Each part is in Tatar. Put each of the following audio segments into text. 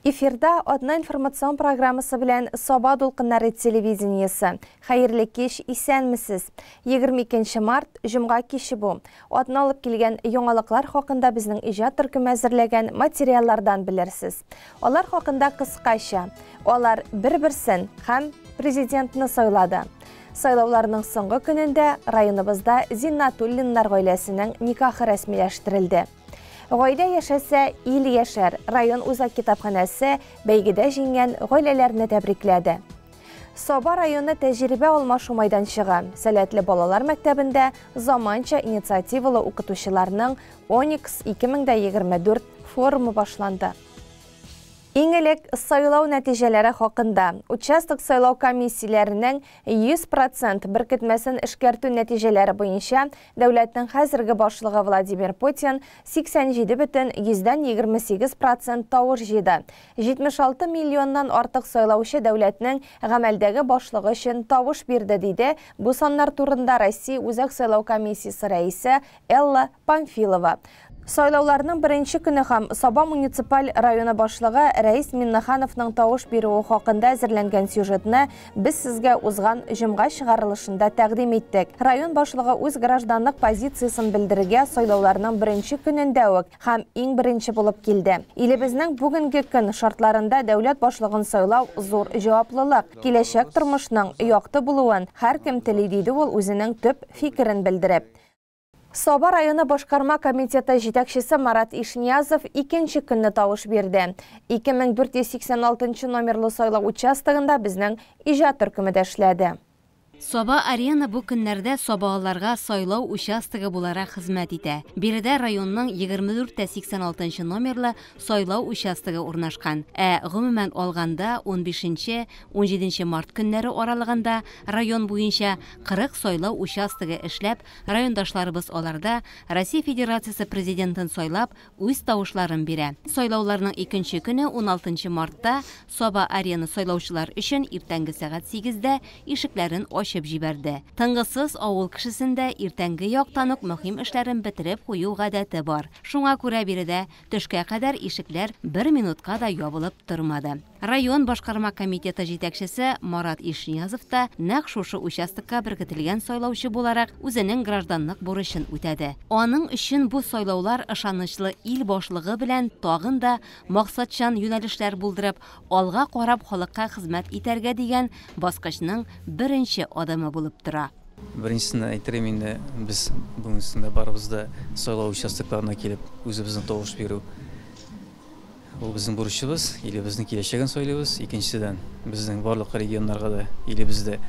Эфирда Атна информацион программасы белән Саба дулкыннары телевидениесе. Хәерле кич, исәнмесез. 22 март, җомга киче бу. Атна алып килгән яңалыклар хакында безнең иҗат төркеме әзерләгән материаллардан белерсез. Алар хакында кыскача. Алар бер-берсен һәм президентны сайлады. Сайлауларның соңгы көнендә районыбызда Зиннатуллиннар гаиләсенең никахы рәсмиләштерелде. Гаилә яшәсә, ил яшәр. Район үзәк китапханәсе бәйгедә җиңгән гаиләләрне тәбрикләде. Саба районы тәҗрибә алмашу майданчыгы. Сәләтле балалар мәктәбендә заманча инициативалы укытучыларның Оникс 2024 форумы башланды. Иң элек сайлау нәтиҗәләре хакында. Участок сайлау комиссияләренең 100% беркетмәсен эшкәртү нәтиҗәләре буенча дәүләтнең хәзерге башлыгы Владимир Путин 87,28% тавыш җыйды. 76 миллионнан артык сайлаучы дәүләтнең гамәлдәге башлыгы өчен тавыш бирде, диде бу саннар турында Россия Үзәк сайлау комиссиясе рәисе Элла Памфилова. Сайлауларның беренче көне һәм Саба муниципаль районы башлыгы Рәис Миннехановның тавыш бирүе хакында әзерләнгән сюжетны без сезгә узган җомга чыгарылышында тәкъдим иттек. Район башлыгы үз гражданлык позициясен белдерергә сайлауларның беренче көнендә үк һәм иң беренче булып килде. Илебезнең бүгенге көн шартларында дәүләт башлыгын сайлау зур җаваплылык. Киләчәк тормышның якты булуын һәркем тели, диде ул үзенең төп фикерен белдереп. Саба районы башкарма комитеты җитәкчесе Марат Ишниязов икенче көнне тавыш бирде. 2486 номерлы сайлау участогында безнең иҗат төркеме дә эшләде. Саба арена бу көннәрдә сабалыларга сайлау участогы буларак хезмәт итә. Биредә районның 2486 номерлы сайлау участогы урнашкан. Ә гомумән алганда 15-17 март көннәре аралыгында район буенча 40 сайлау участогы эшләп, райондашларыбыз аларда Россия Федерациясе президентын сайлап, үз тавышларын бирә. Сайлауларның икенче көне 16 мартта Саба арена сайлаучылар өчен иртәнге сәгать 8-дә ишекләрен ачып җибәрде. Тынгысыз авыл кешесендә иртәнге яктан ук мөһим эшләрен бетереп кую гадәте бар. Шуңа күрә биредә төшкә кадәр ишекләр бер минутка да ябылып тормады. Район башкарма комитеты җитәкчесе Марат Ишниязов та нәкъ шушы участокка беркетелгән сайлаучы буларак үзенең гражданлык бурычын үтәде. Аның өчен бу сайлаулар ышанычлы ил башлыгы белән тагын да максатчан юнәлешләр булдырып, алга карап халыкка хезмәт итәргә дигән баскычның беренче адымы булып тора. Беренчесен әйтер инде, без бүгенгесендә барыбыз да сайлау участокларына килеп үзебезнең тавыш бирү. Ул безнең бурычыбыз, илебезнең киләчәген сайлыйбыз. Икенчедән, безнең барлык регионнарга да илебездә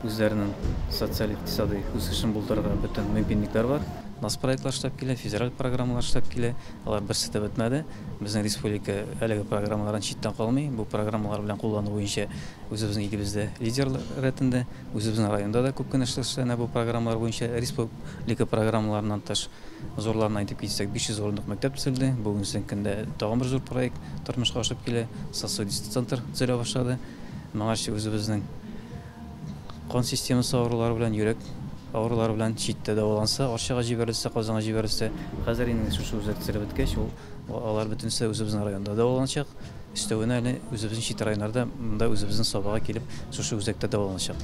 үзләренең социаль-икътисади үсешен булдырырга бөтен мөмкинлекләр бар. Нацпроектлар эшләп килә, федераль программалар эшләп килә. Алар берсе дә бетмәде. Безнең республика әлеге программалардан читтән калмый. Бу программалар белән куллану буенча үзебезнең илебездә лидерлар рәтендә, үзебезнең районда да күп кенә эшләр эшләнә бу программалар буенча. Республика программаларыннан тыш зурларын әйтеп китсәк, 500 урындык мәктәп төзелде. Бүгенге көндә тагын бер зур проект тормышка ашып килә. Сосудистый центр төзелә башлады. Моңарчы үзебезнең кан системасы авырулары белән, йөрәк авырулары белән читтә дәваланса, Арчага җибәрелсә, Казанга җибәрелсә, хәзер инде шушы үзәк төзелеп беткәч, ул алар бөтенесе үзебезнең районда дәваланачак. Өстәвенә әле үзебезнең чит районнарда, монда үзебезнең Сабага килеп, шушы үзәктә дәваланачак.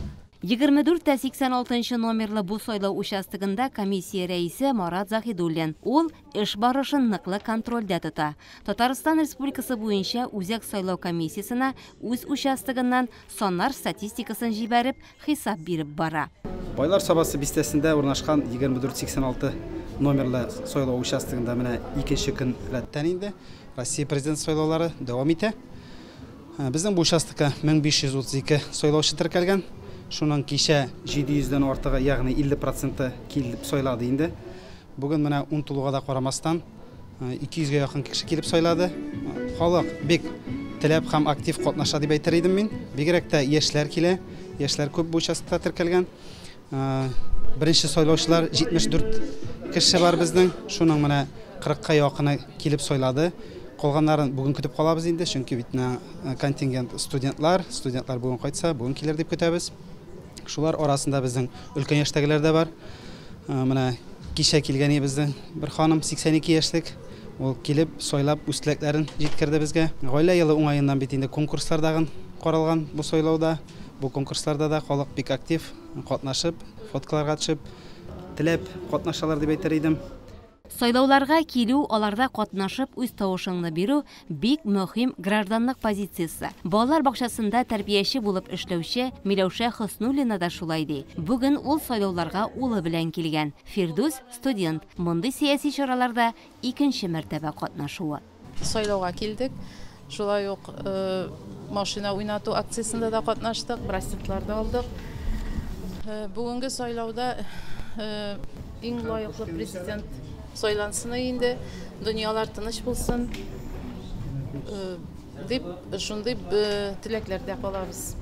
2486 номерлы бу сайлау участогында комиссия рәисе Марат Заһидуллин. Ул эш барышын ныклы контрольдә тота. Татарстан Республикасы буенча үзәк сайлау комиссиясенә үз участогыннан саннар статистикасын җибәреп, хисап биреп бара. Байлар Сабасы бистәсендә урнашкан 2486 номерлы сайлау участогында менә икенче көн рәттән инде Россия президент сайлаулары дәвам итә. Безнең бу участокка 1532 сайлаучы теркәлгән. Шуннан кичә 700дән артыгы, ягъни 50% килеп сайлады инде. Бүген менә 10 тулуга да карамастан 200гә якын кеше килеп сайлады. Халык бик теләп һәм актив катнаша дип әйтер идем мин. Бигрәк тә яшьләр килә. Яшьләр күп бу участокта теркәлгән. Беренче сайлаучылар 74 кеше бар безнең. Шуның менә 40-ка якыны килеп сайлады. Калганнарын бүген көтеп калабыз инде, чөнки бит менә контингент студентлар, студентлар бүген кайтса, бүген килер дип көтәбез. Шулар арасында безнең өлкән яшьтәгеләр дә бар. Менә кичә килгән безнең бер ханым 82 яшьлек. Ул килеп, сайлап, үз теләкләрен җиткерде безгә. Гаилә елы уңаеннан бит инде конкурслар дагын каралган бу сайлауда. Бу конкурсларда да халык бик актив катнашып, фоткаларга төшеп, теләп катнашалар дип әйтер идем. Сайлауларга килү, аларда катнашып үз тавышыңны бирү бик мөһим гражданлык позициясе. Балалар бакчасында тәрбияче булып эшләүче Миләүшә Хөснуллина да шулай ди. Бүген ул сайлауларга улы белән килгән. Фирдүс студент. Мондый сәяси чараларда икенче мәртәбә катнашуы. Сайлауга килдек. Шулай ук машина уйнату акциясендә дә катнаштык, браслетлар да алдык. Бүгенге сайлауда иң лаеклы президент сайлансын инде, дөньялар тыныч булсын дип шундый теләкләрдә калабыз.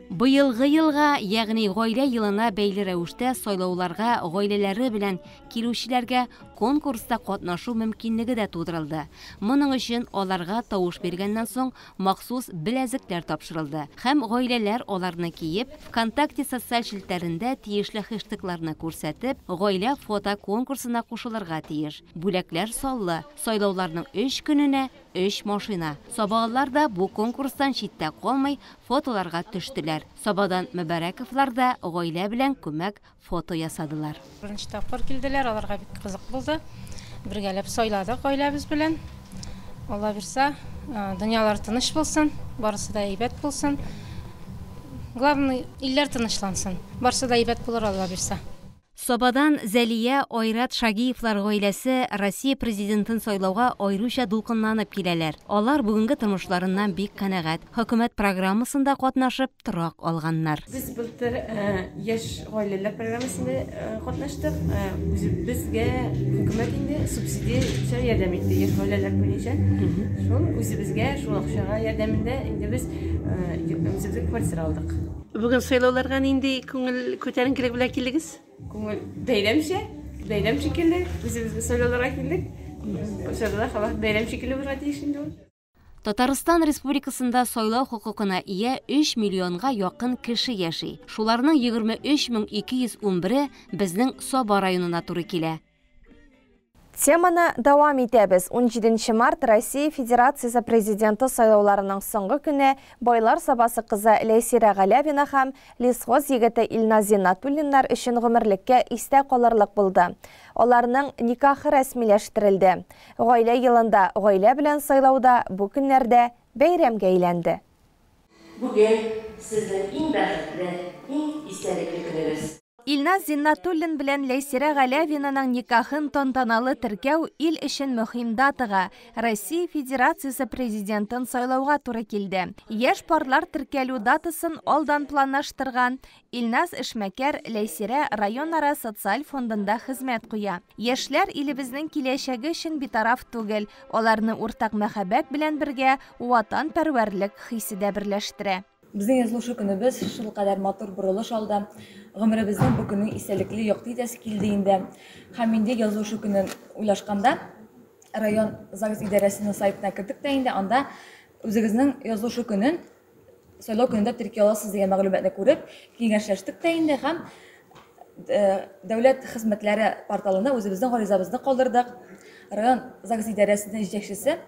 Быелгы елга, ягъни гаилә елына бәйле рәвештә сайлауларга гаиләләре белән килүчеләргә конкурста катнашу мөмкинлеге дә тудырылды. Моның өчен аларга тавыш биргәннән соң махсус беләзекләр тапшырылды. Һәм гаиләләр аларны киеп, ВКонтакте социаль челтәрендә тиешле хэштегларны күрсәтеп, гаилә фото конкурсына кушылырга тиеш. Бүләкләр саллы. Сайлауларның 3 көненә 3 машина. Сабалылар да бу конкурстан читтә калмый фотоларга төштеләр. Сабадан Мөбәрәковлар да гаилә белән күмәк фото ясадылар. Беренче тапкыр килделәр, аларга бик кызык булды. Бергәләп сайладык гаиләбез белән. Алла бирсә, дөньялар тыныч булсын, барысы да әйбәт булсын. Главный, илләр тынычлансын. Барысы да әйбәт булыр, Алла бирсә. Сабадан Зәлия Айрат Шагиевлар гаиләсе Россия президентын сайлауга аеруча дулкынланып киләләр. Алар бүгенге тормышларыннан бик канәгать. Хөкүмәт программасында катнашып торак алганнар. Без былтыр яшь гаиләләр программасында катнаштык. Үзебезгә хөкүмәт инде субсидия ярдәм итте яшь гаиләләр буенча. Шул үзебезгә шул акчага ярдәмендә инде без үзебезгә квартира алдык. Бүген сайлауларга нинди күңел күтәренкелек белән килдегез? Күңел бәйрәмчә, бәйрәм шикелле, үзебезгә сайлауларга килдек. Сайлаулар халык бәйрәм шикелле булырга тиеш инде ул. Татарстан Республикасында сайлау хокукына ия 3 миллионга якын кеше яши. Шуларның 23 211-е безнең Саба районына туры килә. Теманы дәвам итәбез. 17 март Россия Федерациясе президенты сайлауларының соңгы көне Байлар Сабасы кызы Ләйсирә Галәвина һәм Лесхоз егете Илназ Зиннатуллиннар өчен гомерлеккә истә калырлык булды. Аларның никахы рәсмиләштерелде. Гаилә елында гаилә белән сайлауда бу көннәрдә бәйрәмгә әйләнде. Бүген сезнең иң бәхетле, иң истәлекле көнегез. Илназ Зиннатуллин белән Ләйсирә Галәвинаның никахын тантаналы теркәү ил өчен мөһим датага Россия Федерациясе президентын сайлауга туры килде. Яшь парлар теркәлү датасын алдан планлаштырган. Илназ эшмәкәр, Ләйсирә районара социаль фондында хезмәт куя. Яшьләр илебезнең киләчәге өчен битараф түгел. Аларны уртак мәхәббәт белән бергә ватанпәрвәрлек хисе дә берләштерә. Безнең язылышу көнебез шулкадәр матур борылыш алды. Гомеребезнең бу көнен истәлекле якты итәсе килде инде. Һәм инде язылышу көнен уйлашканда район ЗАГС идарәсенең сайтына кердек тә инде, анда үзегезнең язылышу көнен сайлау көнендә терки аласыз дигән мәгълүматны күреп, киңәшләштек тә инде һәм дәүләт хезмәтләре порталында үзебезнең гаризабызны калдырдык. Район ЗАГС идарәсенең җитәкчесе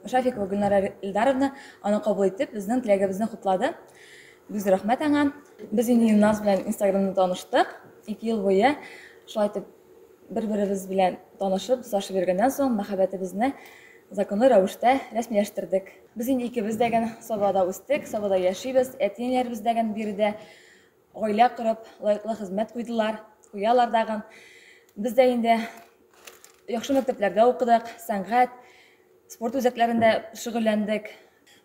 Шафикова Гөлнара Илдаровна аны кабул итеп, безнең теләгебезне хуплады. Бик рәхмәт аңа. Без инде Илназ белән Инстаграмда таныштык. 2 ел буе шулай итеп бер-беребез белән танышып, дуслашып йөргәннән соң мәхәббәтебезне законлы рәвештә рәсмиләштердек. Без инде икебез дә Сабада үстек, Сабада яшибез, әти-әниләребез дә биредә гаилә корып, лаеклы хезмәт куйдылар, куялар дагын. Без дә инде яхшы мәктәпләрдә укыдык, сәнгать, спорт үзәкләрендә шөгыльләндек.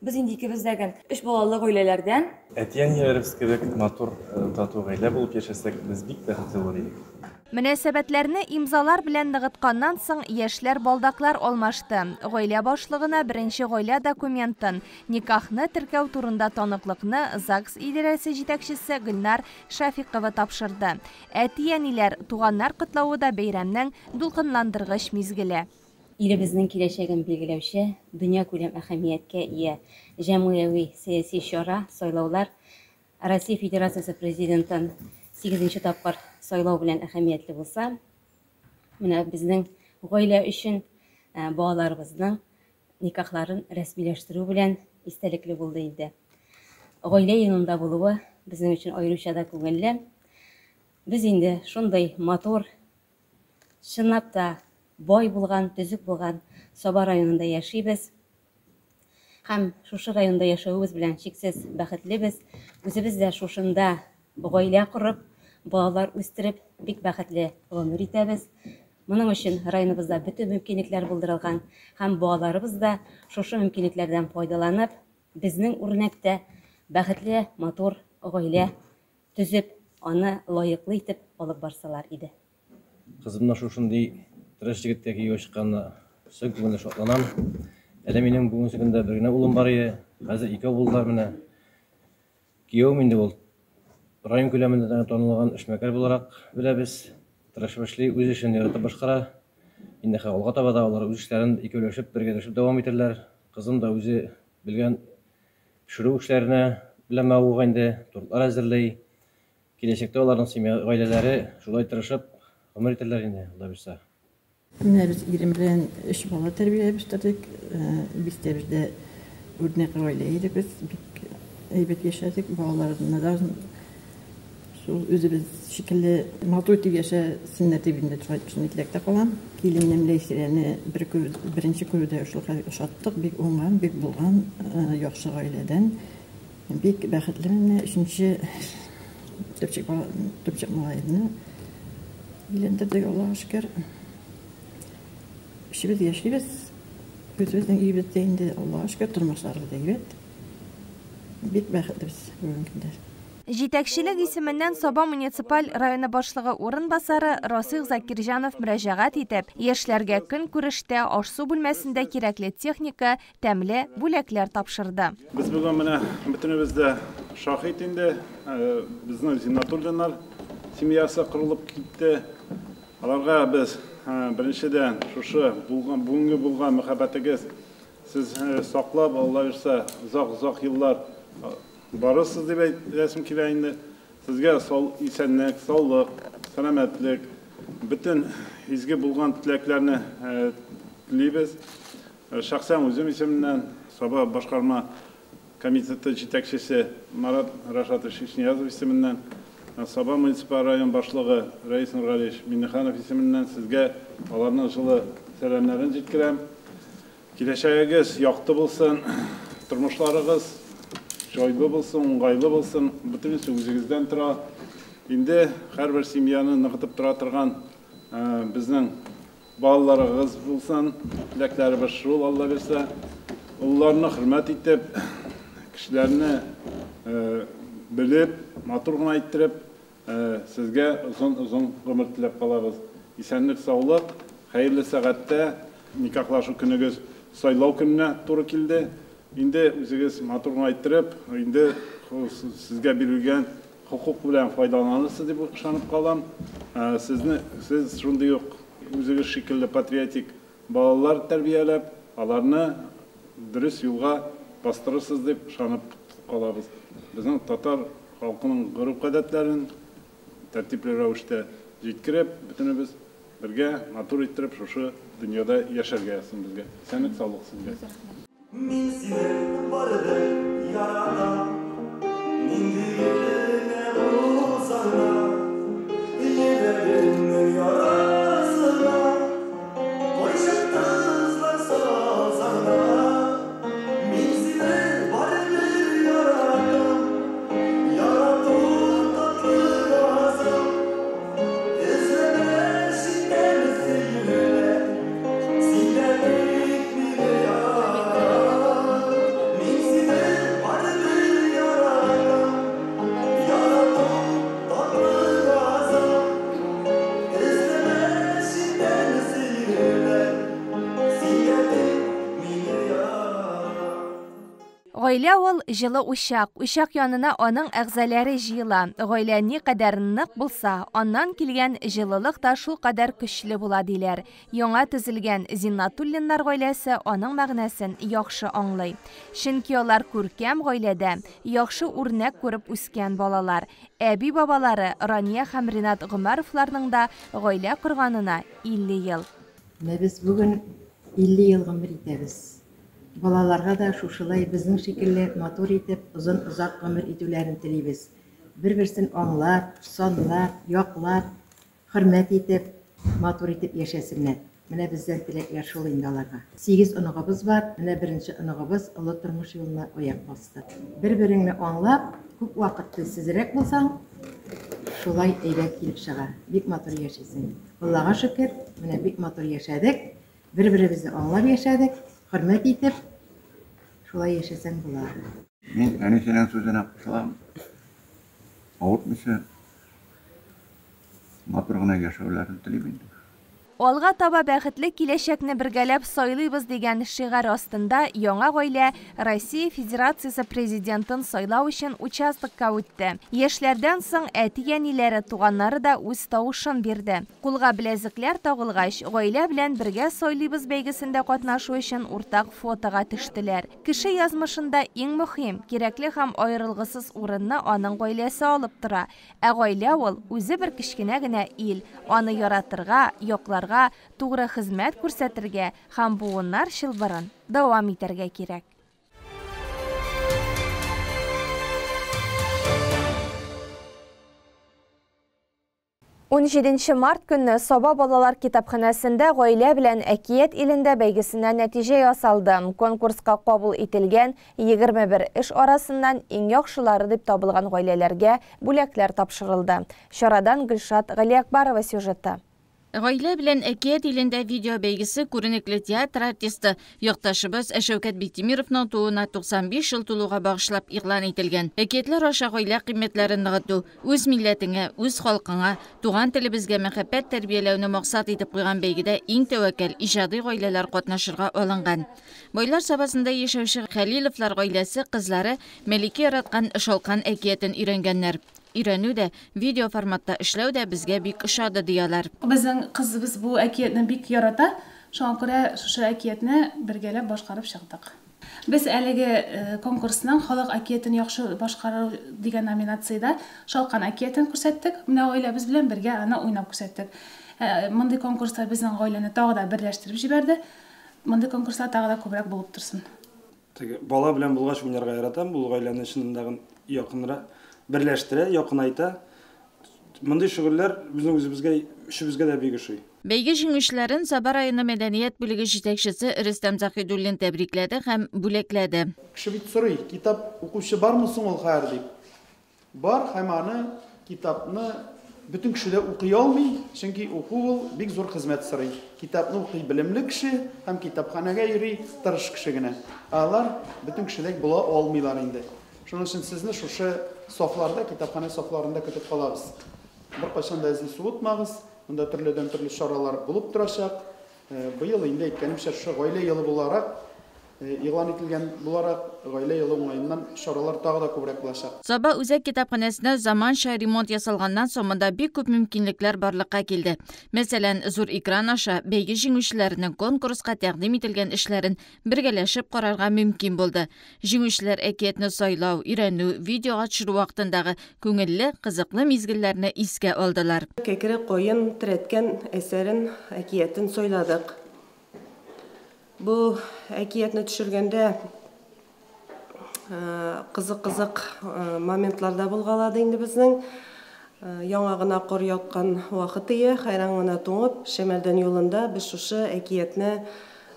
Без инде икебез дә өч балалы гаиләләрдән. Әти-әниләребез кебек матур, тату гаилә булып яшәсәк, без бик бәхетле булыр идек. Мөнәсәбәтләрне имзалар белән ныгытканнан соң яшьләр балдаклар алмашты. Гаилә башлыгына беренче гаилә документын, никахны теркәү турында таныклыкны ЗАГС идарәсе җитәкчесе Гөлнар Шафикова тапшырды. Әти-әниләр, туганнар котлавы да бәйрәмнең дулкынландыргыч мизгеле. Илебезнең киләчәген билгеләүче дөньякүләм әһәмияткә ия җәмгыяви сәяси чара, сайлаулар Россия Федерациясе президентын 8 тапкыр сайлау белән әһәмиятле булса, менә безнең гаилә өчен балаларыбызның никахларын рәсмиләштерү белән истәлекле булды инде. Гаилә елында булуы безнең өчен аеруча да күңелле. Без инде шундый матур, чынлап та бай булган, төзек булган Саба районында яшибез. Һәм шушы районда яшәвебез белән чиксез бәхетлебез. Үзебез дә шушында гаилә корып, балалар үстереп, бик бәхетле гомер итәбез. Моның өчен районыбызда бөтен мөмкинлекләр булдырылган һәм балаларыбыз да шушы мөмкинлекләрдән файдаланып, безнең үрнәктә бәхетле, матур гаилә төзеп, аны лаеклы итеп алып барсалар иде. Кызымның шушындый тырыш егеткә кияүгә чыкканына чын күңелдән шатланам. Әле минем бүгенге көндә бер генә улым бар иде, хәзер икәү булдылар менә. Киявем инде ул район күләмендә дә танылган эшмәкәр буларак беләбез. Тырышып эшли, үз эшен яратып башкара. Инде хәзер алга таба да алар үз эшләрен икәүләшеп, бергәләшеп дәвам итәрләр. Кызым да үзе белгән пешерү эшләренә белән мавыга инде, тортлар әзерли. Киләчәктә аларның семья, гаиләләре шулай тырышып гомер итәрләр инде, Алла бирса. Менә без ирем белән өч бала тәрбияләп үстердек. Бистәбездә үрнәк гаилә идек без. Бик әйбәт яшәдек. Балаларны да шул үзебез шикелле матур итеп яшәсеннәр дип инде шулай шундый теләктә калам. Киленем Ләйсирәне бер күрү, беренче күрүдә шул хәл ошаттык. Бик уңган, бик булган, яхшы гаиләдән. Бик бәхетлемен менә өченче төпчек бала, төпчек малаемны өйләндердек, Аллага шөкер. Өчебез яшибез. Үзебезнең өебездә инде, Аллага шөкер, тормышларыбыз әйбәт. Бик бәхетлебез бүгенге көндә. Җитәкчелек исеменнән Саба муниципаль районы башлыгы урынбасары Расыйх Закирҗанов мөрәҗәгать итеп, яшьләргә көнкүрештә, аш-су бүлмәсендә кирәкле техника, тәмле бүләкләр тапшырды. Без бүген менә бөтенебез дә шаһит инде, безнең Зиннатуллиннар семьясы корылып китте. Аларга без беренчедән шушы бүгенге булган мәхәббәтегез сез саклап, Алла бирсә, озак-озак еллар барырсыз дип әйтәсем килә инде. Сезгә исәнлек, саулык, сәламәтлек, бөтен изге булган теләкләрне телибез. Шәхсән үзем исеменнән Саба башкарма комитеты җитәкчесе Марат Рашатович Ишниязов исеменнән, Саба муниципаль район башлыгы Рәис Нургалиевич Миңнеханов исеменнән сезгә аларның җылы сәламнәрен җиткерәм. Киләчәгегез якты булсын, тормышларыгыз җайлы булсын, уңгайлы булсын, бөтенесе үзегездән тора. Инде һәрбер семьяны ныгытып тора торган безнең Балаларыгыз булсын, теләкләребез шул, Алла бирсә. Олыларны хөрмәт итеп, кешеләрне белеп, матур гына иттереп, сезгә озын-озын гомер теләп калабыз. Исәнлек-саулык, хәерле сәгатьтә никахлашу көнегез сайлау көненә туры килде. Инде үзегез матур гына иттереп, инде сезгә бирелгән хокук белән файдаланырсыз дип ышанып калам. Сезне, сез шундый ук үзегез шикелле патриотик балалар тәрбияләп, аларны дөрес юлга бастырырсыз дип ышанып калабыз. Безнең татар халкының гореф-гадәтләрен тәртипле рәвештә җиткереп, бөтенебез бергә матур иттереп шушы дөньяда яшәргә язсын безгә. Исәнлек-саулык сезгә. Мин сине барыбер яратам, нинди генә булсаң да, йөрәгемнең ярасына кайчак тозлар салсаң да, мин сине барыбер яратам, ярату татлы газап, эзләмә читтән сөюләр. Син дә бит мине ярат, мин сине барыбер яратам. Ярату татлы газап, эзләмә читтән сөюләр. Син дә бит мине ярат. Гаилә ул, җылы учак. Учак янына аның әгъзаләре җыела. Гаилә никадәр нык булса, аннан килгән җылылык та шулкадәр көчле була, диләр. Яңа төзелгән Зиннатуллиннар гаиләсе аның мәгънәсен яхшы аңлый. Чөнки алар күркәм гаиләдә, яхшы үрнәк күреп үскән балалар. Әби-бабалары Рания һәм Ринат Гомәровларның да гаилә корганына 50 ел. Менә без бүген 50 ел гомер итәбез. Балаларга да шушылай безнең шикелле матур итеп, озын-озак гомер итүләрен телибез. Бер-берсен аңлап, санлап, яклап, хөрмәт итеп, матур итеп яшәсеннәр. Менә бездән теләкләр шул инде аларга. Сигез оныгыбыз бар, менә беренче оныгыбыз олы тормыш юлына аяк басты. Бер-береңне аңлап, күп вакыт телсезрәк булсаң, шулай әйбәт килеп чыга. Бик матур яшисең. Аллага шөкер, менә бик матур яшәдек. Бер-беребезне аңлап яшәдек, хөрмәт итеп, шулай яшәсәң була. Мин әнисенең сүзенә кушылам. Авыртмыйча, матур гына яшәүләрен телим инде. Алга таба бәхетле киләчәкне бергәләп сайлыйбыз дигән шигарь астында яңа гаилә Россия Федерациясе Президентын сайлау өчен участокка үтте. Яшьләрдән соң әти-әниләре, туганнары да үз тавышын бирде. Кулга беләзекләр тагылгач, гаилә белән бергә сайлыйбыз бәйгесендә катнашу өчен уртак фотога төштеләр. Кеше язмышында иң мөһим, кирәкле һәм аерылгысыз урынны аның гаиләсе алып тора. Ә гаилә ул үзе бер кечкенә генә ил. Аны яратырга, якларга, тугры хезмәт күрсәтергә һәм буыннар чылбырын дәвам итәргә кирәк. 17 март көнне Саба балалар китапханәсендә гаилә белән әкият илендә бәйгесенә нәтиҗә ясалды. Конкурска кабул ителгән 21 эш арасыннан иң яхшылары дип табылган гаиләләргә бүләкләр тапшырылды. Чарадан Гөлшат Галиакбарова сюжеты. Гаилә белән әкият илендә видео бәйгесе күренекле театр артисты, якташыбыз Шәүкәт Биктимировның тууына 95 ел тулуга багышлап игълан ителгән. Әкиятләр аша гаилә кыйммәтләрен ныгыту, үз милләтеңә, үз халкыңа, туган телебезгә мәхәббәт тәрбияләүне максат итеп куйган бәйгедә иң тәвәккәл иҗади гаиләләр катнашырга алынган. Байлар Сабасында яшәүче Хәлиловлар гаиләсе кызлары Мәликә яраткан Шалкан әкиятен өйрәнгәннәр. Өйрәнү дә, видео форматта эшләү дә безгә бик ошады, ди алар. Безнең кызыбыз бу әкиятне бик ярата, шуңа күрә шушы әкиятне бергәләп башкарып чыктык. Без әлеге конкурсның халык әкиятен яхшы башкару дигән номинациядә Шалкан әкиятен күрсәттек. Менә гаиләбез белән бергә аны уйнап күрсәттек. Мондый конкурслар безнең гаиләне тагы да берләштереп җибәрде. Мондый конкурслар тагы да күбрәк булып торсын. Теге бала белән булгач уйнарга яратам, ул гаиләне чынында якынрак берләштерә, якынайта. Мондый шөгыльләр безнең үзебезгә, өчебезгә дә бик ошый. Бәйге җиңүчеләрен Саба районы мәдәният бүлеге җитәкчесе Рөстәм Заһидуллин тәбрикләде һәм бүләкләде. Кеше бит сорый, китап укучы бармы соң ул хәзер дип. Бар, һәм аны китапны бөтен кеше дә укый алмый, чөнки уку ул бик зур хезмәт сорый. Китапны укый белемле кеше һәм китапханәгә йөри тырыш кеше генә. Ә алар бөтен кешедәй була алмыйлар инде. Шуның өчен сезне шушы сафларда, китапханә сафларында көтеп калабыз. Беркайчан да эзне суытмагыз, монда төрледән төрле чаралар булып торачак. Быел инде әйткәнемчә, шушы гаилә елы буларак, игълан ителгән буларак, гаилә елы уңаеннан чаралар тагы да күбрәк булачак. Саба үзәк китапханәсенә заманча ремонт ясалганнан соң монда бик күп мөмкинлекләр барлыкка килде. Мәсәлән, зур экран аша бәйге җиңүчеләренең конкурска тәкъдим ителгән эшләрен бергәләшеп карарга мөмкин булды. Җиңүчеләр әкиятне сайлау, өйрәнү, видеога төшерү вакытындагы күңелле, кызыклы мизгелләрне искә алдылар. Кәкре каен терәткән әсәрен, әкиятен сайладык. Бу әкиятне төшергәндә кызык-кызык моментлар да булгалады инде безнең. Яңа гына кар яткан вакыт ие, хайран гына туңып, Шәмәрдән юлында без шушы әкиятне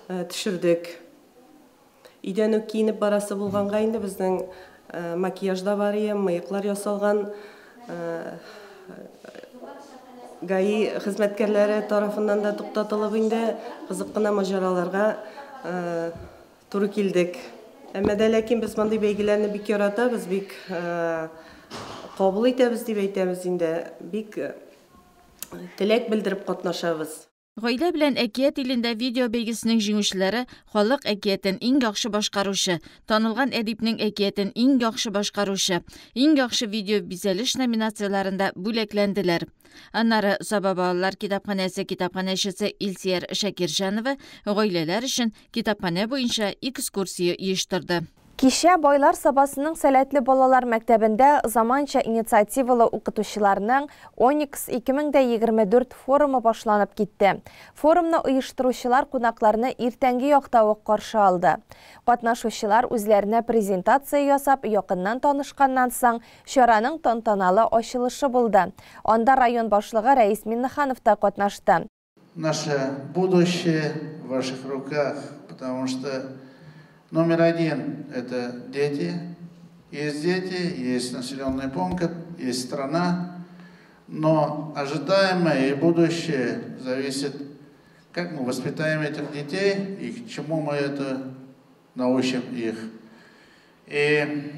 төшердек. Өйдән үк киенеп барасы булганга инде безнең макияж да бар ие, мыеклар ясалган, ГАИ хезмәткәрләре тарафыннан да туктатылып инде кызык кына маҗараларга туры килдек. Әмма дә ләкин без мондый бәйгеләрне бик яратабыз, бик кабул итәбез дип әйтәбез инде, бик теләк белдереп катнашабыз. Гаилә белән әкият илендә видео бәйгесенең җиңүчеләре халык әкиятен иң яхшы башкаручы, танылган әдипнең әкиятен иң яхшы башкаручы, иң яхшы видео бизәлеш номинацияләрендә бүләкләнделәр. Аннары Саба балалар китапханәсе китапханәчесе Илсияр Шакирҗанова гаиләләр өчен китапханә буенча экскурсия оештырды. Кичә Байлар Сабасының сәләтле балалар мәктәбендә заманча инициативалы укытучыларның Оникс 2024 форумы башланып китте. Форумны оештыручылар кунакларны иртәнге якта ук каршы алды. Катнашучылар үзләренә презентация ясап, якыннан танышканнан соң, чараның тантаналы ачылышы булды. Анда район башлыгы Рәис Миннеханов та катнашты. Наше будущее в ваших руках, потому что номер один – это дети. Есть дети, есть населенный пункт, есть страна, но ожидаемое и будущее зависит, как мы воспитаем этих детей и к чему мы это научим их. И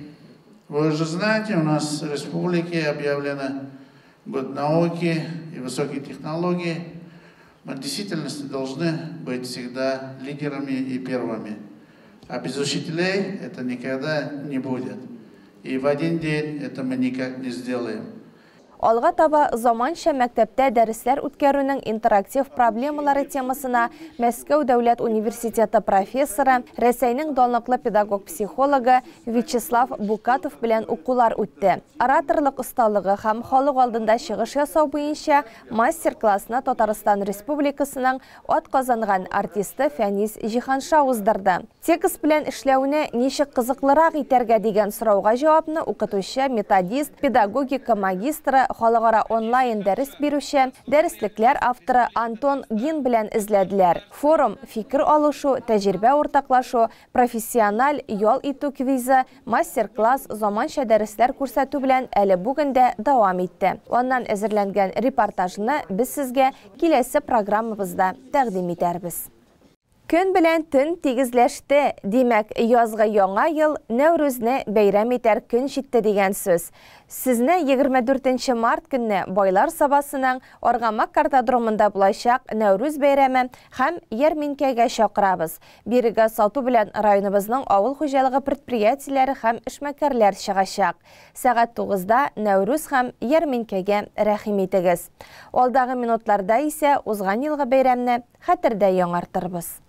вы уже знаете, у нас в республике объявлено год науки и высоких технологий. Мы в действительности должны быть всегда лидерами и первыми. А без учителей это никогда не будет. И в один день это мы никак не сделаем. Алга таба заманча мәктәптә дәресләр үткәрүнең интерактив проблемалары темасына Мәскәү дәүләт университеты профессоры, Рәсәйнең данлыклы педагог-психологы Вячеслав Букатов белән укулар үтте. Ораторлык осталыгы һәм халык алдында чыгыш ясау буенча мастер-классны Татарстан Республикасының атказанган артисты Фәнис Җиһанша уздырды. Текст белән эшләүне ничек кызыклырак итәргә дигән сорауга җавапны укытучы, методист, педагогика магистры, халыкара онлайн дәрес бирүче, дәреслекләр авторы Антон Гин белән эзләделәр. Форум фикер алышу, тәҗрибә уртаклашу, профессиональ ял итү квизы, мастер-класс, заманча дәресләр күрсәтү белән әле бүген дә дәвам итте. Аннан әзерләнгән репортажны без сезгә киләсе программабызда тәкъдим итәрбез. Көн белән төн тигезләште. Димәк, язгы яңа ел Нәүрүзне бәйрәм итәр көн җитте дигән сүз. Сезне 24 март көнне Байлар Сабасының Аргамак картодромында булачак Нәүрүз бәйрәме һәм ярминкәгә чакырабыз. Бирегә сату белән районыбызның авыл хуҗалыгы предприятиеләре һәм эшмәкәрләр чыгачак. Сәгать 9-да Нәүрүз һәм ярминкәгә рәхим итегез. Алдагы минутларда исә узган елгы бәйрәмне хәтердә яңартырбыз.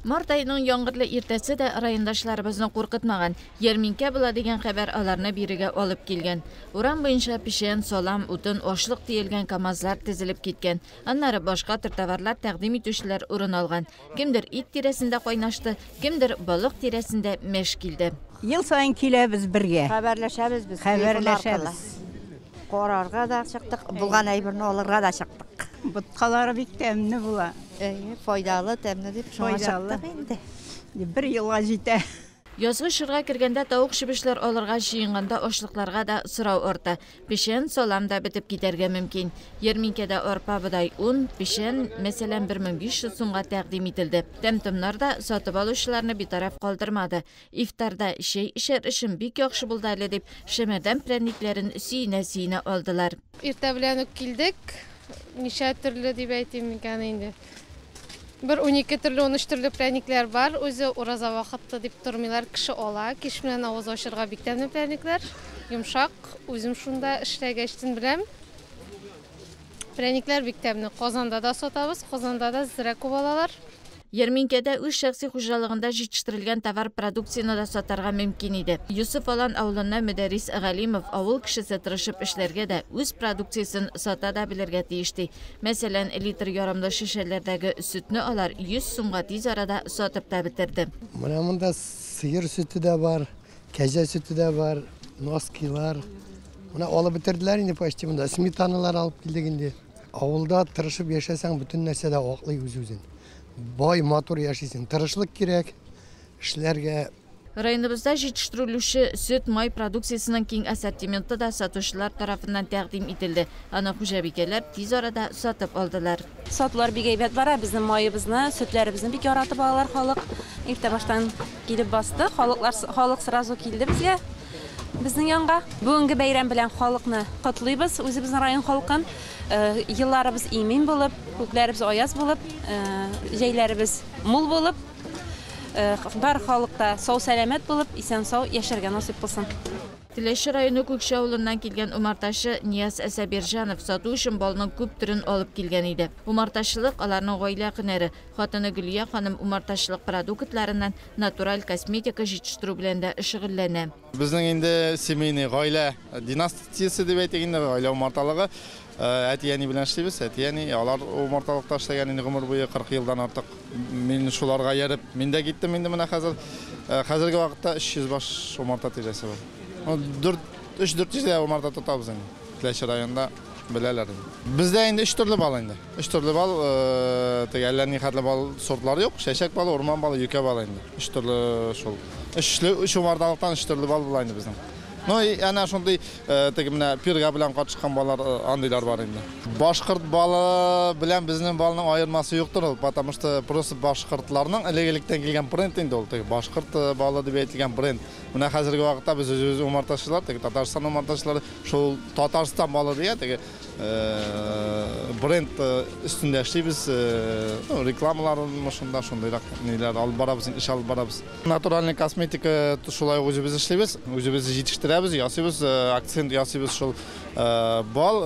Март аеның яңгырлы иртәсе дә райондашларыбызны куркытмаган. Ярминкә була дигән хәбәр аларны бирегә алып килгән. Урам буенча печән, салам, утын, ашлык төялгән КАМАЗлар тезелеп киткән. Аннары башка төр товарлар тәкъдим итүчеләр урын алган. Кемдер ит тирәсендә кайнашты, кемдер балык тирәсендә мәш килде. Ел саен киләбез бергә. Хәбәрләшәбез без. Хәбәрләшәбез. Карарга да чыктык, булган әйберне алырга да чыктык. Боткалары бик тәмле була. Әйе, файдалы, тәмле дип шуңа чыктык инде. Бер елга җитә. Язгы чорга кергәндә тавык чебешләр алырга җыенганда ашлыкларга да сорау арта. Печән, салам да бетеп китәргә мөмкин. Ярминкәдә арпа, бодай, он, печән, мәсәлән, 1500 сумга тәкъдим ителде. Тәм-томнар да сатып алучыларны битараф калдырмады. Ифтарда чәй эчәр өчен бик яхшы булды әле дип, Шәмәрдән прәнникләрен сөенә-сөенә алдылар. Иртә белән үк килдек. Ничә төрле дип әйтим икән инде. Бер 12 төрле, 13 төрле прәнникләр бар. Үзе ураза вакыты дип тормыйлар, кеше ала. Кич белән авыз ачырга бик тәмле прәнникләр. Йомшак, үзем шунда эшләгәчтен беләм. Прәнникләр бик тәмле. Казанда да сатабыз, Казанда да зрә күп алалар. Ярминкәдә үз шәхси хуҗалыгында җитештерелгән товар продукцияне дә сатарга мөмкин иде. Йосыф Алан авылына Мөдәррис Галимов авыл кешесе тырышып эшләргә дә үз продукциясен сата да белергә тиеш ди. Мәсәлән, литр ярымлы шешәләрдәге сөтне алар 100 сумга тиз арада сатып та бетерде. Менә монда сыер сөте дә бар, кәҗә сөте дә бар, носкилар. Менә алып бетерделәр инде почти монда. Сметаналар алып килдек инде. Авылда тырышып яшәсәң, бөтен нәрсә дә аклый үз-үзен. Бай, матур яшисең. Тырышлык кирәк, эшләргә. Районыбызда җитештерелүче сөт, май продукциясенең киң ассортименты да сатучылар тарафыннан тәкъдим ителде. Аны хуҗабикәләр тиз арада сатып алдылар. Сатулар бик әйбәт бара. Безнең маебызны, сөтләребезне бик яратып алалар халык. Иртә баштан килеп басты. Халык сразу килде безгә, безнең янга. Бүгенге бәйрәм белән халыкны котлыйбыз, үзебезнең район халкын. Елларыбыз имин булып, күкләребез аяз булып, җәйләребез мул булып, бар халык та сау-сәламәт булып, исән-сау яшәргә насыйп булсын. Теләче районы Күкчә авылыннан килгән умартачы Нияз Әсәбирҗанов сату өчен балның күп төрен алып килгән иде. Умартачылык аларның гаилә һөнәре. Хатыны Гөлия ханым умартачылык продуктларыннан натураль косметика җитештерү белән дә шөгыльләнә. Безнең инде семейный гаилә династиясе дип әйтик инде, гаилә умарталыгы. Әти-әни белән эшлибез. Әти-әни алар умарталыкта эшләгән инде гомер буе 40 елдан артык. Мин шуларга ияреп, мин дә киттем инде менә хәзер. Хәзерге вакытта 300 баш умарта тирәсе бар. 4 3-400 дә умарта тотабыз инде. Теләче районында беләләр. Бездә инде 3 төрле бал инде. 3 төрле бал, теге әллә ни хәтле бал сортлары юк. Чәчәк балы, урман балы, юкә балы инде. 3 төрле шул. Өч умарталыктан 3 төрле бал була инде безнең. Ну, әнә шундый теге менә пирга белән катышкан баллар, андыйлар бар инде. Башкорт балы белән безнең балның аермасы юктыр ул, потому что просто башкортларның элек-электән килгән бренд инде ул, теге башкорт балы дип әйтелгән бренд. Менә хәзерге вакытта без үзебез умартачылар, теге Татарстан умартачылары шул Татарстан балы дигән теге бренд өстендә эшлибез, рекламаларын шунда шундыйрак ниләр алып барабыз, эш алып барабыз. Натуральный косметика шулай ук үзебез эшлибез, үзебез җитештерәбез, ясыйбыз, акцент ясыйбыз шул бал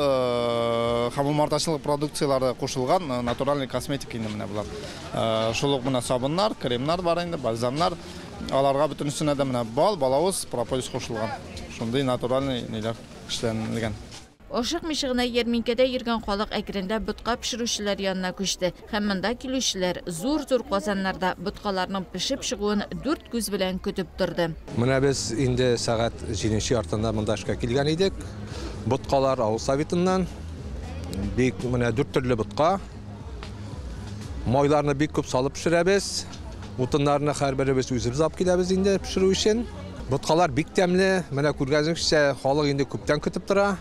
һәм умартачылык продукцияләре кушылган натуральный косметика инде менә болар. Шул ук менә сабыннар, кремнар бар инде, бальзамнар. Аларга бөтенесенә дә менә бал, балавыз, прополис кушылган. Шундый натуральный ниләр эшләнелгән. Ашыкмыйча гына ярминкәдә йөргән халык әкренләп ботка пешерүчеләр янына күчте. Һәм монда килүчеләр зур-зур казаннарда боткаларның пешеп чыгуын дүрт күз белән көтеп торды. Менә без инде сәгать 7:30 монда эшкә килгән идек. Боткалар авыл советыннан. Бик менә дүрт төрле ботка. Майларны бик күп салып пешерәбез. Утыннарны һәрберебез үзебез алып киләбез инде пешерү өчен. Боткалар бик тәмле. Менә күргәнегезчә, халык инде күптән көтеп тора.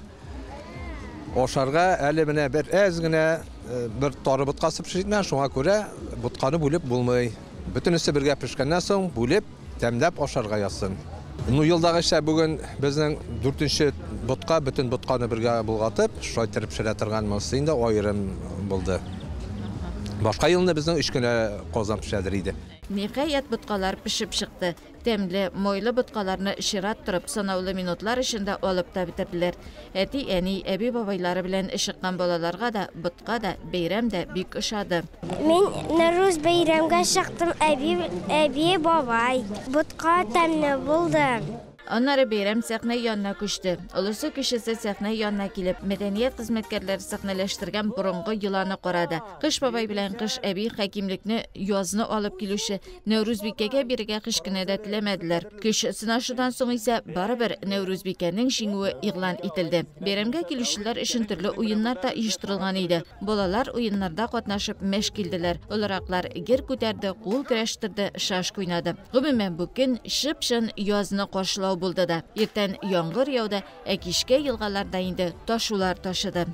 Ашарга әле менә бер әз генә бер тары боткасы пешерелгән, шуңа күрә ботканы бүлеп булмый. Бөтенесе бергә пешкәннән соң бүлеп, тәмләп ашарга язсын. Ну, елдагыча бүген безнең 4нче ботка, бөтен ботканы бергә болгатып, шулай итеп пешерә торган монысы инде аерым булды. Башка елны безнең 3 кенә казан пешәдер иде. Ниһаять боткалар пешеп чыкты. Тәмле, майлы боткаларны чират торып, санаулы минутлар эчендә алып та бетерделәр. Әти, әни, әби бабайлары белән чыккан балаларга да, ботка да, бәйрәм дә бик ошады. Мин Нәүрүз бәйрәмгә чыктым, әби, әби, бабай. Ботка тәмле булды. Аннары бәйрәм сәхнә янына күчте. Олысы кечесе сәхнә янына килеп, мәдәният хезмәткәрләре сәхнәләштергән борынгы йоланы карады. Кыш бабай белән Кыш әби хакимлекне язны алып килүче Нәүрүзбикәгә бирергә һич кенә дә теләмәделәр. Көч сынашудан соң исә барыбер Нәүрүзбикәнең җиңүе игълан ителде. Бәйрәмгә килүчеләр өчен төрле уеннар да оештырылган иде. Балалар уеннарда катнашып мәш килделәр. Олыраклар гер күтәрде, кул көрәштерде, шашка уйнады. Гомумән, бу көн чып-чын язны каршылау булды да. Иртән яңгыр яуды, ә кичкә елгаларда инде ташулар ташыды.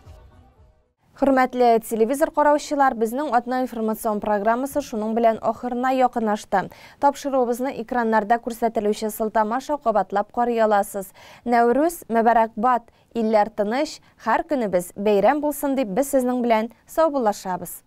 Хөрмәтле телевизор караучылар, безнең атна информацион программасы шуның белән ахырына якынлашты. Тапшыруыбызны экраннарда күрсәтелүче сылтама аша кабатлап карый аласыз. Нәүрүз мөбарәкбад, илләр тыныч, һәр көнебез бәйрәм булсын дип без сезнең белән саубуллашабыз.